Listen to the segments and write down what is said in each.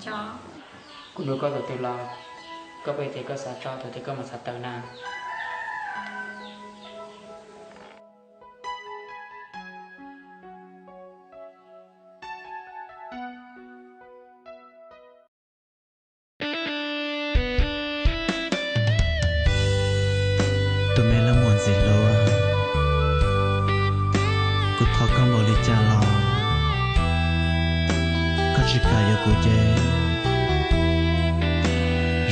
Kuv nug koj tus twg los koj puas tias koj xav tso tus twg koj mam xav tawm na? Tus me leej muam ntxim hlub, kuv thov koj npaum li cas los koj tsis kam yuav kuv ces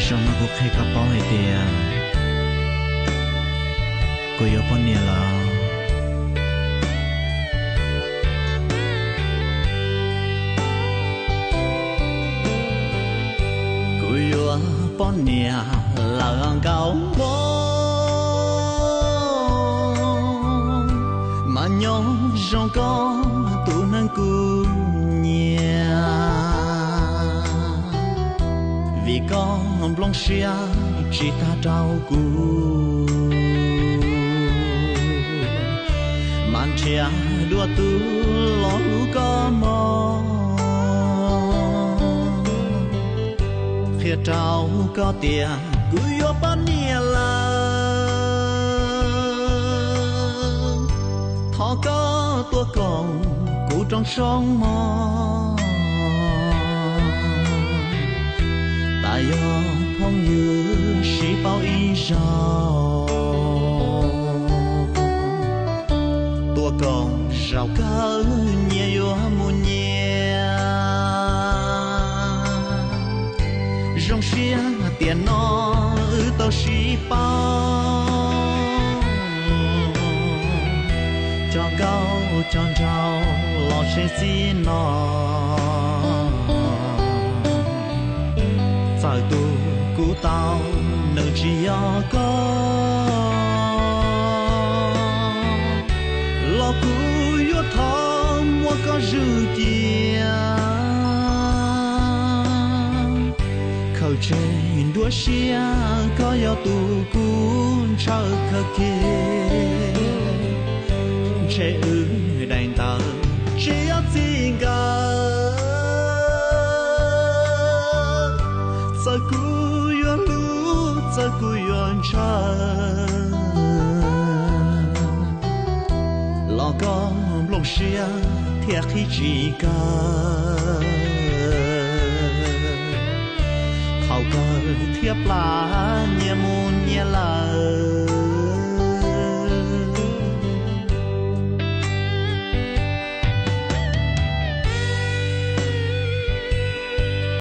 zoo no kuv qhia koj paub hais tias kuv yuav poj niam lawm. Kuv yuav poj niam lawm nkauj npaum, mas nyob zoo koj tus neeg kuv nyiam, vim koj nplooj siab tsis tag rau kuv, mas nrhiav dua tus los hlub koj mog. Qhia rau koj tias kuv yuav poj niam lawm, thov koj tuaj koom kuv rooj tshoob mog. Tas yog phooj ywg sib paub ib zaug, tuaj koom zaum kawg nyias yuav mus nyias. Zoo siab tiam no wb tau sib paub, cov nkauj cov nraug los tsheb txib no, txawm tus kuv tau nws tsis yog koj, los kuv yuav thov muab koj zwm cia. Khaws tseg nruab siab koj yog tus kuv ntshaw kawg kiag, ntshe wb daim ntawv tsis yog txij nkawm. Txawm kuv yuav hlub txawm kuv yuav ntshaw, los koj nplooj siab thiaj qhib tsis kaw. Thaum kawg thiab plam nyias mus nyias lawm,